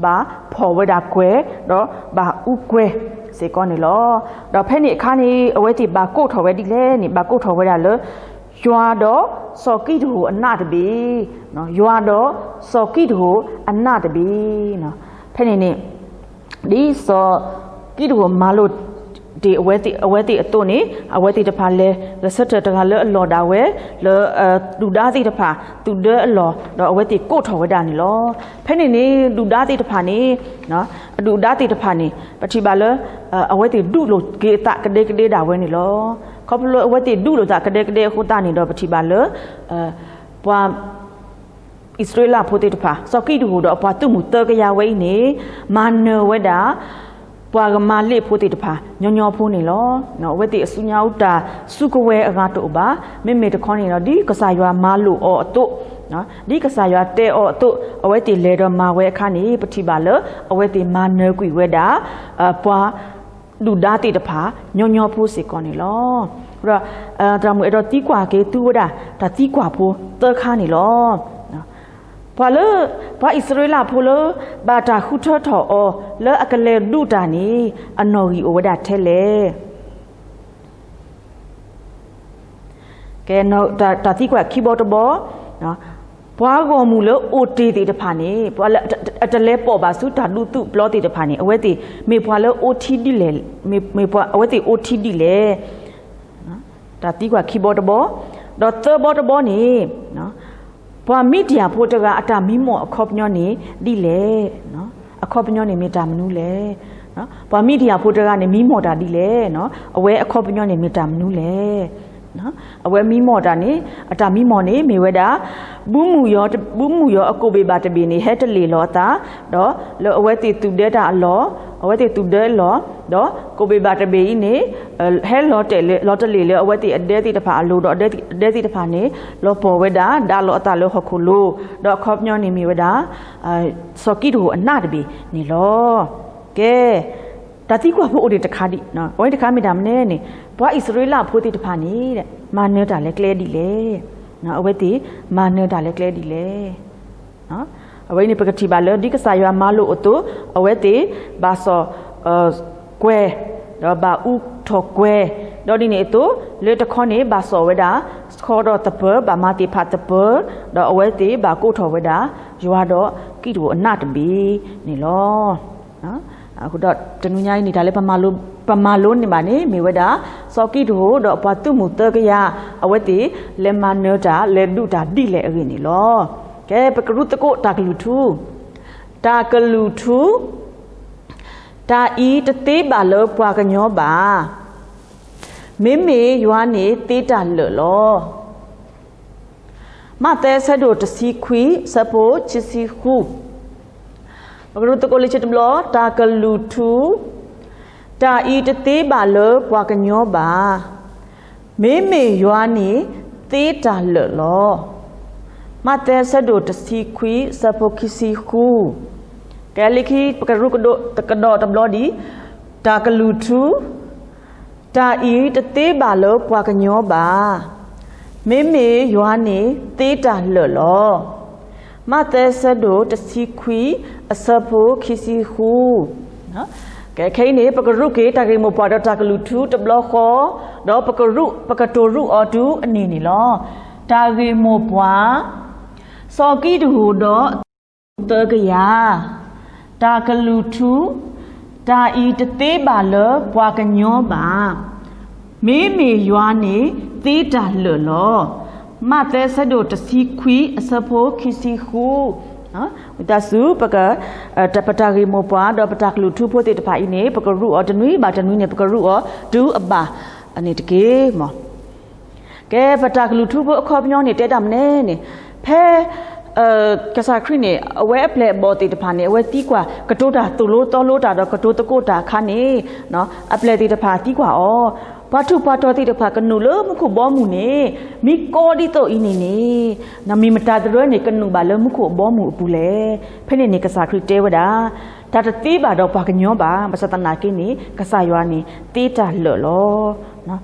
ဖီၣ်ဝဲဒၣ်ကွဲၤ, ဒီးဘၣ်အူကွဲၤစ့ၢ်ကီးန့ၣ်လီၤ. ဒီးဖဲန့ၣ်အခါန့ၣ် အဝဲသ့ၣ်ဘၣ်ကိးထီၣ်ဝဲဒ်လဲၣ်န့ၣ် ဘၣ်ကိးထီၣ်ဝဲဒၣ်လၢ ယွၤဒီးစီၤကံးဒဧိၣ်အနးတဘ့ၣ်, ယွၤဒီးစီၤကံးဒဧိၣ်အနးတဘ့ၣ်. ဖဲန့ၣ်န့ၣ် ဒ်စီၤကံးဒဧိၣ်မၤလိာ်တ့ၢ် အဝဲသ့ၣ်အသိးန့ၣ် အဝဲသ့ၣ်တဖၣ်လဲၤ ဂဲၤဆၢထၢၣ်တဂၤလၢအလီၢ်ဒၣ်ဝဲ လၢ ဒုၣ်ဒါသ့ၣ်တဖၣ် သူၣ်ဒဲအလီၢ် ဒီးအဝဲသ့ၣ်ကိးထီၣ်ဝဲဒၣ်န့ၣ်လီၤ. ဖဲန့ၣ်န့ၣ် ဒုၣ်ဒါသ့ၣ်တဖၣ်န့ၣ် ဒုၣ်ဒါသ့ၣ်တဖၣ်န့ၣ် ပထံၣ်ဘၣ်လၢ အဝဲသ့ၣ်ဒုးလိာ်က့ၤအသးကဒဲကဒဲဒၣ်ဝဲန့ၣ်လီၤ. ခီဖျိလၢအဝဲသ့ၣ်ဒုးလိာ်သးကဒဲကဒဲအဃိသတးန့ၣ်ဒီး ပထံၣ်ဘၣ်လၢ ပှၤ အံၣ်စရ့လးဖိသ့ၣ်တဖၣ် စီၤကံးဒဧိၣ်ဒီးအပှၤသုးမုၢ်သၢကယၤဝဲအံၤန့ၣ် မၤနၢၤဝဲဒၣ် ပှၤကမၤလ့ၣ်ဖိသ့ၣ်တဖၣ် ညီညီဖိန့ၣ်လီၤ. အဝဲသ့ၣ်အစုညါအူတၢ်စုကဝဲၤအဂၤတအိၣ်ဘၣ်. မ့မ့ၢ်တခီန့ၣ်ဒီး ဒ်ကစၢ်ယွၤမၤလိာ်အီၤအသိး, ဒ်ကစၢ်ယွၤတဲအီၤအသိး အဝဲသ့ၣ်လဲၤဒီးမၤဝဲအခါန့ၣ် ပထံၣ်ဘၣ်လၢ အဝဲသ့ၣ်မၤနၢၤကွံာ်ဝဲဒၣ် ပှၤ ဒုၣ်ဒါသ့ၣ်တဖၣ် ညီညီဖိစ့ၢ်ကီးန့ၣ်လီၤ. ဒီး သရၣ်မုၣ်အဲၣ်ဒိးသံကွၢ်က့ၤသုဝဲဒၣ် တၢ်သံကွၢ်ဖိသၢခါန့ၣ်လီၤ. ပှၤလၢ ပှၤအံၣ်စရ့လးဖိလၢ ဘၣ်တၢ်ဃုထၢထီၣ်အီၤ လၢအကလဲၤဒုးတၢ်န့ၣ် အနီၣ်ဂံၢ်အိၣ်ဝဲဒၣ်ထဲလဲၣ်. ကဲ တၢ်သံကွၢ်ခံဘီတဘီ ပှၤဂီၢ်မုၢ်လၢအိၣ်တ့ၢ်သ့ၣ်တဖၣ်န့ၣ် ပှၤလၢအတလဲၤပိာ်ဘၣ်ဆူတၢ်ဒူသူၣ်ပျီသ့ၣ်တဖၣ်န့ၣ် အဝဲသ့ၣ်မ့ၢ်ပှၤလၢအိၣ်ထံဒ်လဲၣ်, မ့ၢ်ပှၤ အဝဲသ့ၣ်အိၣ်ထံဒ်လဲၣ်. တၢ်သံကွၢ်ခံဘီတဘီ, ဒီးသၢဘီတဘီန့ၣ် ပှၤမံဒယၣ်ဖိတဂၤအတၢ်မံမီၢ်အခီပညီန့ၣ်ဒ်လဲၣ်. အခီပညီန့ၣ် မ့ၢ်တၢ်မနုၤလဲၣ်. ပှၤမံဒယၣ်ဖိတဂၤန့ၣ် မံမီၢ်တၢ်ဒ်လဲၣ်. အဝဲအခီပညီန့ၣ် မ့ၢ်တၢ်မနုၤလဲၣ်. အဝဲမံမီၢ်တၢ်န့ၣ် အတၢ်မံမီၢ်န့ၣ် မ့ၢ်ဝဲဒၣ် ဘုမုၢ်ယီၤ ဘုမုၢ်ယီၤအကိာ်ဘ့ၣ်ဘၣ်တဘ့ၣ်န့ၣ် ဟဲတလ့ၢ်လီၤအသး, ဒီးလၢအဝဲသ့ၣ်သူၣ်ဒဲတၢ်အလီၢ်, အဝဲသ့ၣ်သူၣ်ဒဲလီၤ, ဒီးကိာ်ဘ့ၣ်ဘၣ်တဘ့ၣ်အံၤန့ၣ် ဟဲလီၤတဲာ်လီၤတလ့ၢ်လၢအဝဲသ့ၣ်အဒဲသ့ၣ်တဖၣ်အလိၤ, ဒီးအဒဲသ့ၣ်တဖၣ်န့ၣ် လီၤပှီၢ်ဝဲဒၣ် ဒါလီၤအသးလၢဟီၣ်ခိၣ်လိၤ, ဒီးအခီပညီန့ၣ်မ့ၢ်ဝဲဒၣ် စီၤကံၣ်တဟိၣ်အနးတဘ့ၣ်န့ၣ်လီၤ. ကဲ, တၢ်သံကွၢ်ဖိအိၣ်ဒံးတခါဒံး, အဝဲတခါမ့ၢ်တၢ်မနုၤလဲၣ်န့ၣ် ပှၤအံၣ်စရ့လးဖိသ့ၣ်တဖၣ်န့ၣ် မၤနၢၤတၢ်လၢကျဲဒ်လဲၣ်. အဝဲသ့ၣ်မၤနၢၤတၢ်လၢကျဲဒ်လဲၣ်. အဝဲန့ၣ်ပကထံၣ်ဘၣ်လၢ ဒ်ကစၢ်ယွၤမၤလိာ်အသိး အဝဲသ့ၣ်ဘၣ်စီၣ်ကွဲၤ, ဒီးဘၣ်အူထီၣ်ကွဲၤ, ဒီးဒ်န့ၣ်အသိး လၢတခီန့ၣ် ဘၣ်စီၣ်ဝဲဒၣ် ဆှီဒီးသပၢၤ, ဘၣ်မၤသ့ၣ်ဖးသပၢၤ, ဒီးအဝဲသ့ၣ်ဘၣ်ကိးထီၣ်ဝဲဒၣ် ယွၤဒီးကံၣ်တဟိၣ်အနးတဘ့ၣ်န့ၣ်လီၤ. အဃိဒီးတနွံညါအံၤန့ၣ် တၢ်လၢပမၤလိန့ၢ်ဘၣ်န့ၣ် မ့ၢ်ဝဲဒၣ် စီၤကံၣ်တဟိၣ်ဒီးပှၤသုးမုၢ်သၢကယၤ အဝဲသ့ၣ်လဲၤမၤနၢၤတၢ် လဲၤဒုးတၢ်ဒ်လဲၣ်အဂ့ၢ်န့ၣ်လီၤ. ကဲ, ပကရူၢ်သကိးတၢ်ကလုၢ်ထူ, တၢ်ကလုၢ်ထူ, တၢ်အံၤတသ့ဘၣ်လၢပှၤကညီဘၣ်. မ့မ့ၢ်ယွၤန့ၣ်သ့တၢ်လၢာ်လီၤ. မးသဲအဆၢဒိၣ်တဆံခွံ အဆၢဖိခံဆံဃု. ပကရူၢ်သကိးလံာ်ဆၢတဘျီ, တၢ်ကလုၢ်ထူ, တၢ်အံၤတသ့ဘၣ်လၢပှၤကညီဘၣ်. မ့မ့ၢ်ယွၤန့ၣ်သ့တၢ်လၢာ်လီၤ. မးသဲအဆၢဒိၣ်တဆံခွံ အဆၢဖိခံဆံဃု. ကဲလၢခံ ပကရူၢ်သကိးတဘျီဒံး, တၢ်ကလုၢ်ထူ, တၢ်အံၤတသ့ဘၣ်လၢပှၤကညီဘၣ်. မ့မ့ၢ်ယွၤန့ၣ်သ့တၢ်လၢာ်လီၤ. မးသဲအဆၢဒိၣ်တဆံခွံ အဆၢဖိခံဆံဃု. ကဲ, ခဲအံၤန့ၣ် ပကရူၢ်က့ၤတၢ်ဂ့ၢ်မိၢ်ပှၢ်ဒီးတၢ်ကလုၢ်ထူတဘျီဃီ, ဒီးပကရူၢ်, ပကတိၤရူၢ်အီၤတုၤအန့ၣ်န့ၣ်လီၤ. တၢ်ဂ့ၢ်မိၢ်ပှၢ်, စီၤကံၣ်တဟိၣ်ဒီးအသုးမုၢ်သၢကယၤ, တၢ်ကလုၢ်ထူ, တၢ်အံၤတသ့ဘၣ်လၢပှၤကညီဘၣ်. မ့မ့ၢ်ယွၤန့ၣ်သ့တၢ်လၢာ်လီၤ. မးသဲအဆၢဒိၣ်တဆံခွံ အဆၢဖိခံဆံဃု. ဝံသးစူၤ ပက, ပတၢ်ဂ့ၢ်မိၢ်ပှၢ်ဒီးပတၢ်ကလုၢ်ထူဖိသ့ၣ်တဖၣ်အံၤန့ၣ် ပကရူၢ်အီၤတနွံဘၣ်တနွံန့ၣ် ပကရူၢ်အီၤတုၤအဘၣ်န့ၣ်တက့ၢ်မး. ကဲ, ပတၢ်ကလုၢ်ထူဖိအခီပညီန့ၣ် တဲတၢ်မနုၤလဲၣ်န့ၣ်, ဖဲ ကစၢ်ခရံာ်န့ၣ် အဝဲအပျဲၢ်အဘီၣ်သ့ၣ်တဖၣ်န့ၣ် အဝဲသံကွၢ် ကတိၤတၢ်သိၣ်လိသီလိတၢ်ဒီးကတိၤသကိးတၢ်အခါန့ၣ်, အပျဲၢ်သ့ၣ်တဖၣ်သံကွၢ်အီၤ, ပှၤထူးပှၤတီၤသ့ၣ်တဖၣ်ကနုာ်လၢမူခိၣ်ဘီမုၢ်န့ၣ် မ့ၢ်ကီဒ်သိးအံၤန့ၣ်န့ၣ်, မ့ၢ်မတၤတရၢန့ၣ် ကနုာ်ဘၣ်လၢမူခိၣ်အဘီမုၢ်အပူၤလဲၣ်. ဖဲန့ၣ်န့ၣ် ကစၢ်ခရံာ်တဲဝဲဒၣ်, တၢ်တသ့ဘၣ်ဒီးပှၤကညီဘၣ်, ဘၣ်ဆၣ်သနာ်က့န့ၣ် ကစၢ်ယွၤန့ၣ် သ့တၢ်လၢာ်လီၤ.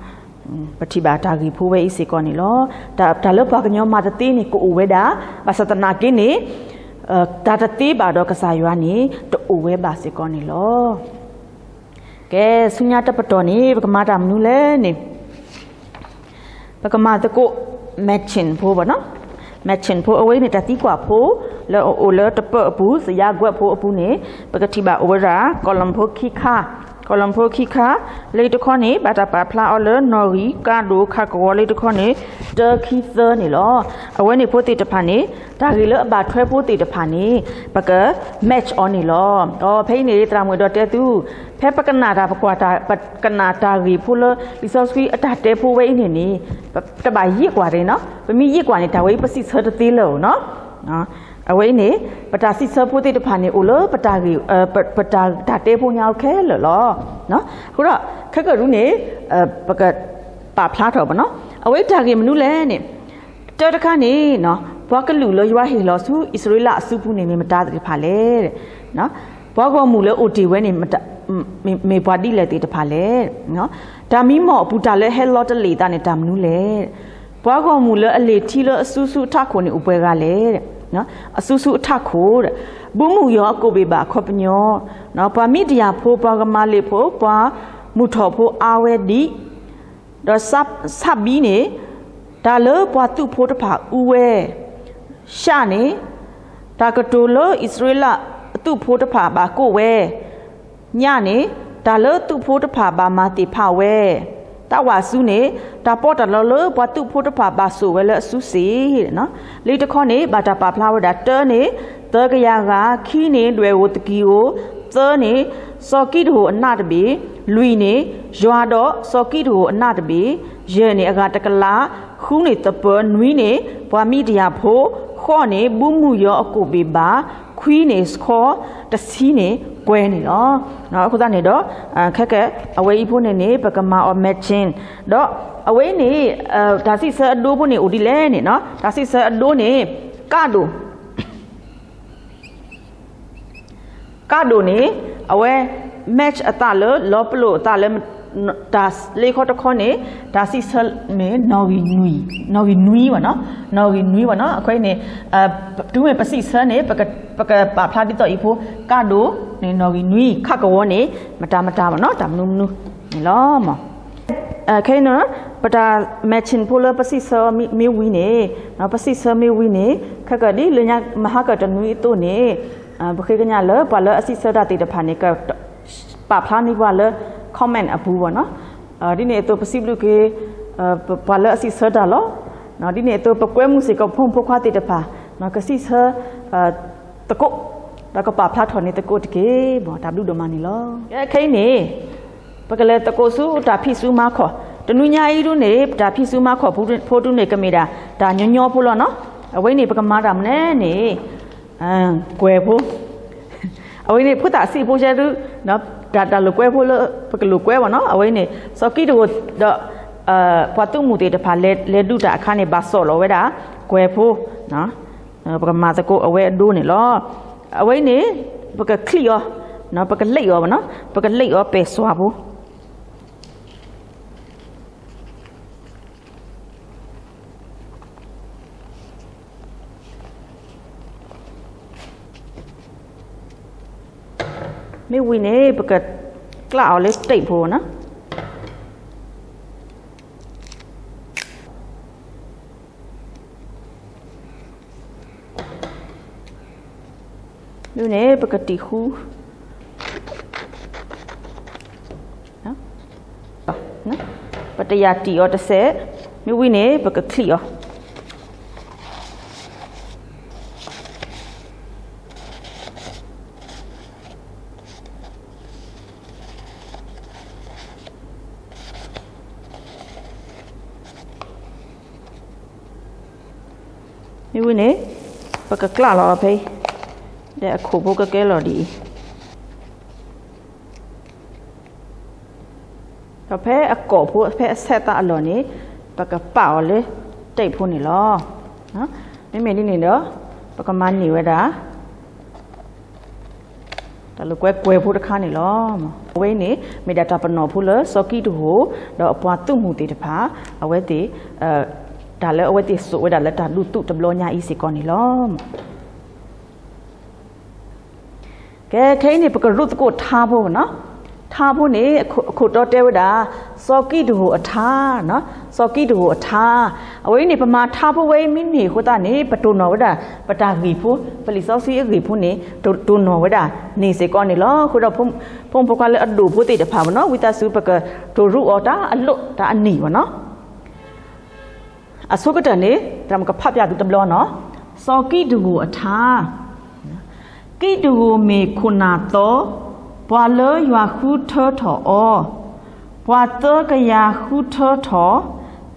ပထံၣ်ဘၣ်တၢ်ဂ့ၢ်ဖိဝဲအံၤစ့ၢ်ကီးန့ၣ်လီၤ. တၢ်လၢပှၤကညီမၤတသ့န့ၣ် ကအိၣ်ဝဲဒၣ်, ဘၣ်ဆၣ်သနာ်က့န့ၣ် တၢ်တသ့ဘၣ်ဒီးကစၢ်ယွၤန့ၣ် တအိၣ်ဝဲဘၣ်စ့ၢ်ကီးန့ၣ်လီၤ. ကဲ, ဆူညါတပတီၢ်န့ၣ် ပကမၤတၢ်မနုၤလဲၣ်န့ၣ်, ပကမၤသကိး matching ဖိဘၣ်နီၤ. Matching ဖိအဝဲန့ၣ် တၢ်သံကွၢ်ဖိ လၢအအိၣ်လၢတပၢၢ်အပူၤ စယါကွဲးဖိအပူၤန့ၣ် ပကထံၣ်ဘၣ်အိၣ်ဝဲဒၣ် column ဖိခံခါ, column ဖိခံခါ, လၢတခီန့ၣ် ဘၣ်တၢ်ပာ်ဖျါအီၤလၢ နီၣ်ဂံၢ်ကါဒိၣ်ခါကဝီၤ လၢတခီန့ၣ် တၢ ခံ သၢ န့ၣ်လီၤ. အဝဲန့ၣ်ဖိသ့ၣ်တဖၣ်န့ၣ် တၢ်ဂ့ၢ်လၢအဘၣ်ထွဲဖိသ့ၣ်တဖၣ်န့ၣ် ပက match အီၤန့ၣ်လီၤ. ဒီးဖဲအံၤန့ၣ် သရၣ်မုၣ်အဲၣ်ဒိးတဲသု, ဖဲပကနၣ်တၢ်ပကွၢ်တၢ် ပကနၣ်တၢ်ဂ့ၢ်ဖိလၢ လံာ်စီဆှံအတၢ်တဲဖိဝဲအံၤန့ၣ်န့ၣ် တဘၣ်ယံာ်ကွၢ်တဂ့ၤနီၤ. ပမ့ၢ်ယံာ်ကွၢ်န့ၣ် တၢ်ဝဲအံၤပစံးဆၢတသ့လၢၤနီၤ. အဝဲအံၤန့ၣ် ပတၢ်စံးဆၢဖိသ့ၣ်တဖၣ်န့ၣ် အိၣ်လၢပတၢ်ဂ့ၢ်, ပတၢ်တဲဖိညါအခဲလၢာ်လီၤ. အဃိဒီး ခဲကဒုန့ၣ် ပကပာ်ဖျါထီၣ်ဘၣ်နီၤ. အဝဲအံၤတၢ်ဂ့ၢ်မနုၤလဲၣ်န့ၣ်, တၢ်တခါန့ၣ် ပှၤကလုာ်လၢယွၤဟ့ၣ်လီၤဆူအံၣ်စရ့လးအစုပူၤန့ၣ် မ့ၢ်မတၤသ့ၣ်တဖၣ်လဲၣ်. ပှၤဂီၢ်မုၢ်လၢအိၣ်တ့ၢ်ဝဲန့ၣ် မ့ၢ်ပှၤဒ်လဲၣ်သ့ၣ်တဖၣ်လဲၣ်. တၢ်မံမီၢ်အပူၤတၢ်လၢဟဲလီၤတလ့ၢ်အသးန့ၣ် တၢ်မနုၤလဲၣ်. ပှၤဂီၢ်မုၢ်လၢအလ့ၢ်ထံလၢအစုဆူအထးခိၣ်န့ၣ် အိၣ်ပှဲၤဂၤလဲၣ်. အစုဆူအထးခိၣ်, ဘုမုၢ်ယီၤအကိာ်ဘ့ၣ်ဘၣ်အခီပညီ, ပှၤမံဒယၣ်ဖိ, ပှၤကမၤလ့းဖိ, ပှၤမုၢ်ထီၣ်ဖိအါဝဲဒံး, ဒီးဆၣ်ဘံန့ၣ် တၢ်လၢပှၤသုးဖိတဖၣ်အူဝဲ, ရှၣ်န့ၣ် တၢ်ကတိၤလၢအံၣ်စရ့လးအသုးဖိတဖၣ်ဘၣ်ကိးဝဲ, ညၣ်န့ၣ် တၢ်လၢသုးဖိတဖၣ်ဘၣ်မၤသ့ၣ်ဖးဝဲ, တၢ်ဝးစူၤန့ၣ် တၢ်ပီးတၢ်လီလၢပှၤသုးဖိတဖၣ်ဘၣ်စိာ်ဝဲလၢအစုစ့ၣ်, လံာ်တခီန့ၣ် ဘၣ်တၢ်ပာ်ဖျါဝဲဒၣ် တၢန့ၣ် သၢကယၤဂၤ, ခံန့ၣ် ဒွဲၣ်ဧိၤသကံၢ်ဧိၤ, သၢန့ၣ် စီၤကံးတဟိၣ်အနးတဘ့ၣ်, လွံၢ်န့ၣ် ယွၤဒီးစီၤကံးတဟိၣ်အနးတဘ့ၣ်, ယဲၢ်န့ၣ် အဂၤတကလး, ဃုန့ၣ် သပၢၤ, နွံန့ၣ် ပှၤမံးဒယၣ်ဖိ, ဃိးန့ၣ် ဘူမုၢ်ယီၤအကိာ်ဘ့ၣ်ဘၣ်, ခွံန့ၣ် ဆှီ, တဆံန့ၣ် ကွဲၤန့ၣ်လီၤ. အဃိသတးန့ၣ်ဒီး ခဲကဲ အဝဲအံၤဖိန့ၣ်န့ၣ် ပကမၤအီၤ matching ဒီး အဝဲအံၤန့ၣ် တၢ်စံးဆၢအဒိဖိန့ၣ် အိၣ်ဒ်လဲၣ်န့ၣ်, တၢ်စံးဆၢအဒိန့ၣ် ကၣ်ဒိၣ် ကၣ်ဒိၣ်န့ၣ် အဝဲ match အသးလၢ လီၤပလိာ်အသးလၢ တၢ်လ့ခီတခီန့ၣ် တၢ်စံးဆၢန့ၣ် နီၣ်ဂံၢ်နွံဘၣ်နီၤ, နီၣ်ဂံၢ်နွံဘၣ်နီၤ. အခဲအံၤန့ၣ် တုၤမ့ၢ်ပစံးဆၢန့ၣ် ပကပာ်ဖျါဒ်သိးအံၤဖိ, ကၣ်ဒိၣ်န့ၣ် နီၣ်ဂံၢ်နွံ, ခးကဝီၤန့ၣ် မတၤမတၤဘၣ်နီၤ, တၢ်မနုၤမနုၤန့ၣ်လီၤ. ခဲအံၤန့ၣ် ပတၢ် matching ဖိလၢပစံးဆၢမ့ၢ်ဝံၤန့ၣ်, ပစံးဆၢမ့ၢ်ဝံၤန့ၣ် ခဲကဲ ဒ်လၢညါမဟါကတနွံအသိးန့ၣ် ပဃ့ကညးလၢပှၤလၢအစံးဆၢတၢ်သ့ၣ်တဖၣ်န့ၣ် ကပာ်ဖျါန့ၢ်ပှၤလၢ comment အပူၤဘၣ်နီၤ. ဒ်န့ၣ်အသိး ပစံးဘျုးက့ၤ ပှၤလၢအစံးဆၢတၢ်လီၤ. ဒ်န့ၣ်အသိး ပကွဲမုာ်စ့ၢ်ကီးဖိမုၣ်ဖိခွါသ့ၣ်တဖၣ် ကစံးဆၢသကိး ဒီးကပာ်ဖျါထီၣ်န့ၢ်သကိးတက့ၢ်. တၢ်ဘျုးဒိၣ်မးန့ၣ်လီၤ. ခဲအံၤန့ၣ် ပကလဲၤသကိးဆူတၢ်ဖံးဆူမၤခီၣ်, တနွံညါအံၤဒုန့ၣ် ပတၢ်ဖံးဆူမၤခီၣ်ဖိဒုန့ၣ် ကမ့ၢ်ဒၣ်တၢ်ညီညီဖိလီၤနီၤ. အဝဲန့ၣ် ပကမၤတၢ်မနုၤလဲၣ်န့ၣ် ကွဲၤဖိ, အဝဲန့ၣ် ဖိသၣ်ဆံးဖိဆဲးဒု တၢ်လိာ်ကွဲဖိလၢ ပကလိာ်ကွဲဘၣ်နီၤ. အဝဲန့ၣ် စီၤကံးတဟိၣ်ဒီး ပှၤသုးမုၢ်သ့ၣ်တဖၣ် လဲၤဒုးတၢ်အခါန့ၣ် ဘၣ်စိာ်လီၤဝဲဒၣ် ကွဲၤဖိ, ပကမၤသကိးအဝဲအဒိန့ၣ်လီၤ. အဝဲန့ၣ် ပကချံးအီၤ, ပကလံးအီၤဘၣ်နီၤ, ပကလံးအီၤပဲာ်စွၢဖိ မ့ၢ်ဝံၤန့ၣ် ပကကျၣ်အီၤလၢတ့ၢ်ဖိနီၤ. ဒ်န့ၣ် ပကတံၢ်ဃူ, ပတယာ်တံၢ်အီၤတစဲး, မ့ၢ်ဝံၤန့ၣ် ပကချံးအီၤ မ့ၢ်ဝံၤန့ၣ် ပကကျၣ်လီၤအီၤဖဲအံၤ, ဒီးအခိၣ်ဖိကကဲလီၤဒ်အံၤ, ဒီးဖဲအကိာ်ဖိ ဖဲအဆဲးသးအလီၢ်န့ၣ် ပကပာ်အီၤလၢတ့ၢ်ဖိန့ၣ်လီၤ. မ့မ့ၢ်ဒ်န့ၣ်ဒီး ပကမၤန့ၢ်ဝဲဒၣ် တၢ်လိာ်ကွဲကွဲၤဖိတခါန့ၣ်လီၤ. အဝဲအံၤန့ၣ် မ့ၢ်ဒၣ်တၢ်ပနီၣ်ဖိလၢစီၤကံးတဟိၣ် ဒီးအပှၤသုးမုၢ်သ့ၣ်တဖၣ် အဝဲသ့ၣ် တၢ်လၢအဝဲသ့ၣ်စိာ်ဝဲဒၣ်လၢတၢ်ဒုးသုးတဘျီညါအံၤစ့ၢ်ကီးန့ၣ်လီၤ. ကဲ ခဲအံၤန့ၣ် ပကရူၢ်သကိးထါဖိနီၤ. ထါဖိန့ၣ် အခိၣ်တီတဲဝဲဒၣ် စီၤကံးတဟိၣ်အထါ, စီၤကံးတဟိၣ်အထါ, အဝဲအံၤန့ၣ် ပမၤထါဖိဝဲအံၤမ့ၢ်န့ၢ်အဃိသတးန့ၣ် ပတိၢ်နီၣ်ဝဲဒၣ် ပတၢ်ဂ့ၢ်ဖိ ပလံာ်စီဆှံအဂ့ၢ်ဖိန့ၣ် တိၢ်နီၣ်ဝဲဒၣ်န့ၣ်စ့ၢ်ကီးန့ၣ်လီၤ. အဃိဒီး ဖိမုၣ်ဖိခွါလၢအဒိၣ်ဖိသ့ၣ်တဖၣ်ဘၣ်နီၤ ဝံသးစူၤ ပကတိၢ်ရူၢ်အီၤတၢ်အလိၣ်တၢ်အနံၣ်ဘၣ်နီၤ. အဆိကတၢၢ်န့ၣ် တၢ်မကဖးပၠးသုတဘျီနီၤ. စီၤကံးတဟိၣ်အထါ, ကံးတဟိၣ်မ့ၢ်ခိၣ်နၢ်သီ, ပှၤလၢယွၤဃုထၢထီၣ်အီၤ, ပှၤသၢကယၤဃုထၢထီၣ်,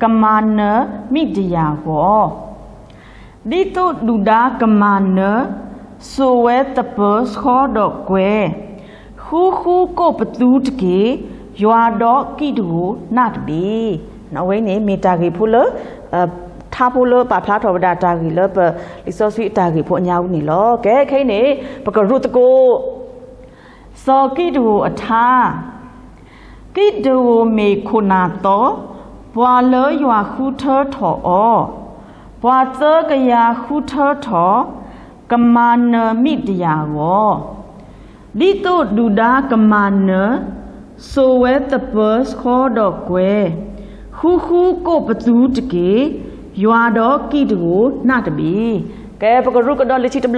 ကမၤနၢၤမံးဒယၣ်ဂီၤ ဒ်သိးဒုၣ်ဒါကမၤနၢၤ, စိာ်ဝဲသပၢၤဆှီဒီးကွဲၤ, ဃူဃူကိးပသူတက့ၢ်, ယွၤဒီးကံးတဟိၣ်နးတဘ့ၣ်. အဝဲန့ၣ်မ့ၢ်တၢ်ဂ့ၢ်ဖိလၢ ထါဖိလၢပာ်ဖျါထီၣ်ဝဲဒၣ်တၢ်ဂ့ၢ်လၢပ လံာ်စီဆှံအတၢ်ဂ့ၢ်ဖိအညါအူန့ၣ်လီၤ. ကဲ ခဲအံၤန့ၣ် ပကရူၢ်သကိး စီၤကံးတဟိၣ်အထါ, ကံးတဟိၣ်မ့ၢ်ခိၣ်နၢ်သီ, ပှၤလၢယွၤဃုထၢထီၣ်အီၤ, ပှၤသၢကယၤဃုထၢထီၣ်, ကမၤနၢၤမံးဒယၣ်ဂီၤ ဒ်သိးဒုၣ်ဒါကမၤနၢၤ, စိာ်ဝဲသပၢၤဆှီဒီးကွဲၤ, ဃူဃူကိးပသူတက့ၢ်, ယွၤဒီးကံးတဟိၣ်နးတဘ့ၣ်. ကဲ ပကရူၢ်ကဒီးလၢခံတဘျီဒံး,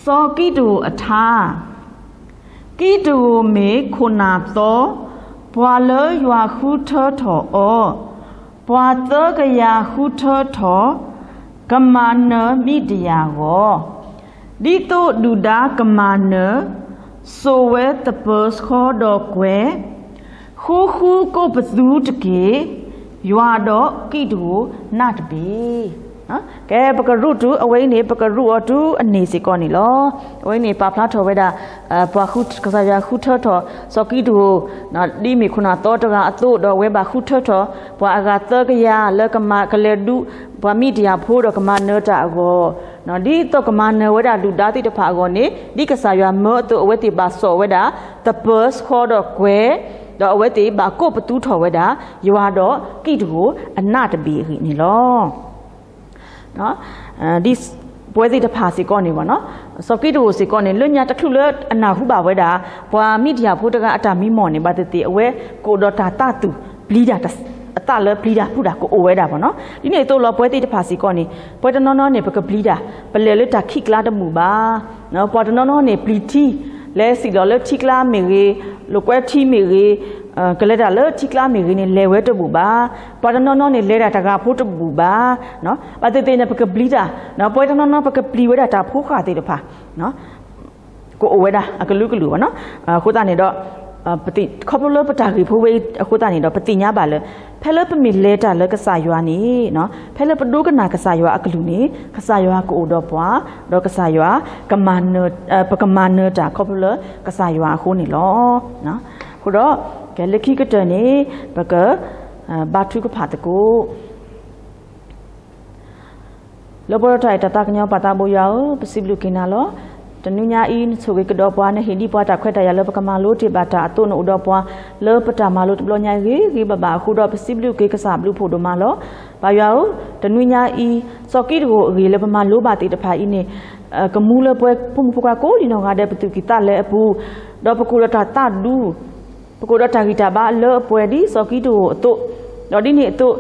စီၤကံးတဧိၤအထါ, ကံးတဧိၤမ့ၢ်ခိၣ်နၢ်သီ, ပှၤလၢယွၤဃုထၢထီၣ်အီၤ, ပှၤသၢကယၤဃုထၢထီၣ်, ကမၤနၢၤမံးဒယၣ်အဂီၢ်, ဒ်သိးဒုၣ်ဒါကမၤနၢၤ, စိာ်ဝဲသပၢၤဆှီဒီးကွဲၤ ဃူဃူကိးပသူတက့ၢ်, ယွၤဒီးကံးတဧိၤနးတဘ့ၣ်. ကဲ ပကရူၢ်တုၤအဝဲအံၤန့ၣ် ပကရူၢ်အီၤတုၤအန့ၣ်စ့ၢ်ကီးန့ၣ်လီၤ. အဝဲအံၤန့ၣ် ပာ်ဖျါထီၣ်ဝဲဒၣ် ပှၤဃု ကစၢ်ယွၤဃုထၢထီၣ် စီၤကံးတဧိၤ ဒ်မ့ၢ်ခိၣ်နၢ်သီတဂၤအသိး ဒီးအဝဲဘၣ်ဃုထၢထီၣ် ပှၤအဂၤသၢကယၤလၢကမၤကလဲၤဒုး ပှၤမံးဒယၣ်ဖိဒီးကမၤနၢၤတၢ်အဂီၢ်, ဒ်သိးကမၤနၢၤဝဲဒၣ်ဒုၣ်ဒါသ့ၣ်တဖၣ်အဂီၢ်န့ၣ် ဒ်ကစၢ်ယွၤမၢအသိး အဝဲသ့ၣ်ဘၣ်စိာ်ဝဲဒၣ် သပၢၤဆှီဒီးကွဲၤ, ဒီးအဝဲသ့ၣ်ဘၣ်ကိးပသူထီၣ်ဝဲဒၣ် ယွၤဒီးကံးတဧိၤအနးတဘ့ၣ်အဂ့ၢ်န့ၣ်လီၤ. ဒ်ပဝဲသ့ၣ်တဖၣ်စ့ၢ်ကီးန့ၣ်ဘၣ်နီၤ, စီၤကံးတဧိၤစ့ၢ်ကီးန့ၣ် လၢညါတချုးလၢအနၢ်ဟူဘၣ်ဝဲဒၣ် ပှၤမံးဒယၣ်ဖိတဂၤအတၢ်မံမီၢ်န့ၣ် ဘၣ်သ့ၣ်သ့ၣ် အဝဲကအိၣ်ဒီးတၢ်သးသူၣ် ပျံၤတၢ် အသးလၢပျံၤတၢ်ဖုးတၢ်ကအိၣ်ဝဲဒၣ်ဘၣ်နီၤ. ဒ်န့ၣ်အသိးလီၤ ပဝဲသ့ၣ်တဖၣ်စ့ၢ်ကီးန့ၣ် ပဝဲတနီၤနီၤန့ၣ် ပကပျံၤတၢ် ပလဲၤလၢတၢ်ခံးကျါတဘူၣ်ဘၣ်. ပှၤတနီၤနီၤန့ၣ် ပျံၤထံ လဲၤစံၣ်လီၤလၢထံကျါမ့ၢ်ဂ့ၤ, လိာ်ကွဲထံမ့ၢ်ဂ့ၤ, ကလဲၤတၢ်လၢထံကျါမ့ၢ်ဂ့ၤန့ၣ် လဲၤဝဲတဘူၣ်ဘၣ်. ပှၤတနီၤနီၤန့ၣ် လဲၤတၢ်တဂၤဖိတဘူၣ်ဘၣ်. ဘၣ်သ့ၣ်သ့ၣ်န့ၣ် ပကပျံၤတၢ်, ပဝဲတနီၤနီၤ ပကပျံၤဝဲဒၣ်တၢ်ဖိဃၢ်သ့ၣ်တဖၣ် ကအိၣ်ဝဲဒၣ်အကလုာ်ကလုာ်ဘၣ်နီၤ. အဃိသတးန့ၣ်ဒီး ခီဖျိလၢပတၢ်ဂ့ၢ်ဖိဝဲအံၤအဃိသတးန့ၣ်ဒီး ပသ့ၣ်ညါဘၣ်လၢ ဖဲလၢပမ့ၢ်လဲၤတၢ်လၢကစၢ်ယွၤန့ၣ် ဖဲလၢပဒိကနၣ်ကစၢ်ယွၤအကလုၢ်န့ၣ် ကစၢ်ယွၤကအိၣ်ဒီးပှၤ, ဒီးကစၢ်ယွၤ ပကမၤနၢၤတၢ်ခီဖျိလၢကစၢ်ယွၤအဃိန့ၣ်လီၤ. အဃိဒီး ကဲလၢခံကတၢၢ်န့ၣ် ပက ဘါထုကဖၣ်သကိး လၢပှဲၤဒီးတၢ်အဲၣ်တၢ်သးကညီၤပၢ်သးဘိယွၤဧၢ, ပစံးဘျုးက့ၤနၤလီၤ. တနွံညါအံၤ နဆိၣ်ဂ့ၤကဒီးပှၤ, နဟ့ၣ်ဒံးပှၤတၢ်ခွဲးတၢ်ယာ်လၢပကမၤလိတ့ၢ်ဘၣ်တၢ်အသိး နအိၣ်ဒီးပှၤ လၢပတၢ်မၤလိတဘျီညါအံၤဂ့ၤဂ့ၤဘၣ်ဘၣ်အဃိဒီး ပစံးဘျုးက့ၤကစၢ်ဘျုးဖှိၣ်ဒိၣ်မးလီၤ. ပၢ်ယွၤဧၢ, တနွံညါအံၤ စီၤကံးတဧိၤအဂ့ၢ်လၢပမၤလိဘၣ်သ့ၣ်တဖၣ်အံၤန့ၣ် ကမူလၢပဝဲဖိမုၣ်ဖိခွါကိးဒံနီၢ်ဂၤဒဲး ပသူၣ်ကံၢ်သးလဲအပူၤ, ဒီးပကအိၣ်ဒီးတၢ်သးဒူ ပကအိၣ်ဒီးတၢ်ဂံၢ်တၢ်ဘါလၢအပှဲၤဒ်စီၤကံးတဧိၤအသိး, ဒီးဒ်န့ၣ်အသိး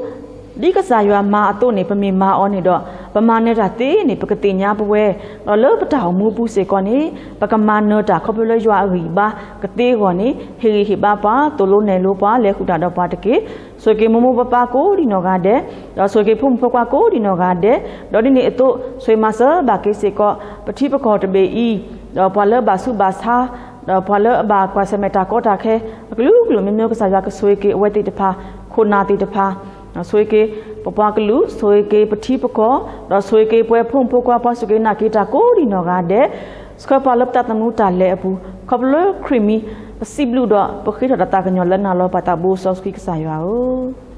ဒ်ကစၢ်ယွၤမၤအသိးန့ၣ် ပမ့ၢ်မၤအီၤန့ၣ်ဒီး ပမၤနၢၤတၢ်သ့န့ၣ် ပကသ့ၣ်ညါပဝဲ, ဒီးလၢပတၢ်အိၣ်မူအပူၤစ့ၢ်ကီးန့ၣ် ပကမၤနၢၤတၢ်ခီဖျိလၢယွၤအဂံၢ်အဘါကသ့အဂီၢ်န့ၣ် ဟ့ၣ်ဂံၢ်ဟ့ၣ်ဘါပှၤ သိၣ်လိနဲၣ်လိပှၤ လဲၤဃုာ်တၢ်ဒီးပှၤတက့ၢ်. ဆိၣ်ဂ့ၤက့ၤမိၢ်မိၢ်ပၢ်ပၢ်ကိးဒံနီၢ်ဂၤဒဲး, ဒီးဆိၣ်ဂ့ၤက့ၤဖိမုၣ်ဖိခွါကိးဒံနီၢ်ဂၤဒဲး, ဒီးဒ်န့ၣ်အသိး ဆိၣ်ဂ့ၤမၤစၢၤဘၣ်က့ၤစ့ၢ်ကီး ပထံပကီၢ်တဘ့ၣ်အံၤ, ဒီးပှၤလၢဘၣ်ဆူးဘၣ်ဆါ ဒီးပှၤလၢအဘၣ်ကွၢ်ဆၢၣ်မဲာ်တၢ်ကီတၢ်ခဲ အကလုာ်ကလုာ်မျိုးမျိုး ကစၢ်ယွၤကဆိၣ်ဂ့ၤက့ၤအဝဲသ့ၣ်တဖၣ်, ခိၣ်နၢ်သ့ၣ်တဖၣ်, ဆိၣ်ဂ့ၤက့ၤ ပပှၤကလုာ်, ဆိၣ်ဂ့ၤက့ၤပထံပကီၢ်, ဒီးဆိၣ်ဂ့ၤက့ၤပဝဲဖိမုၣ်ဖိခွါ ပှၤစူၢ်က့ၤနာ်က့ၤတၢ်ကိးဒံနီၢ်ဂၤဒဲး, ဆှၢပှၤလၢပသးသမူတၢ်လဲၤအပူၤ, ခီဖျိလၢခရံာ်မံၤ ပစံးဘျုးဒီး ပဃ့ထီၣ်တၢ်သးကညီၤလၢနၤလီၤ ပၢ်သးဘိစီဆှံကစၢ်ယွၤဧၢ.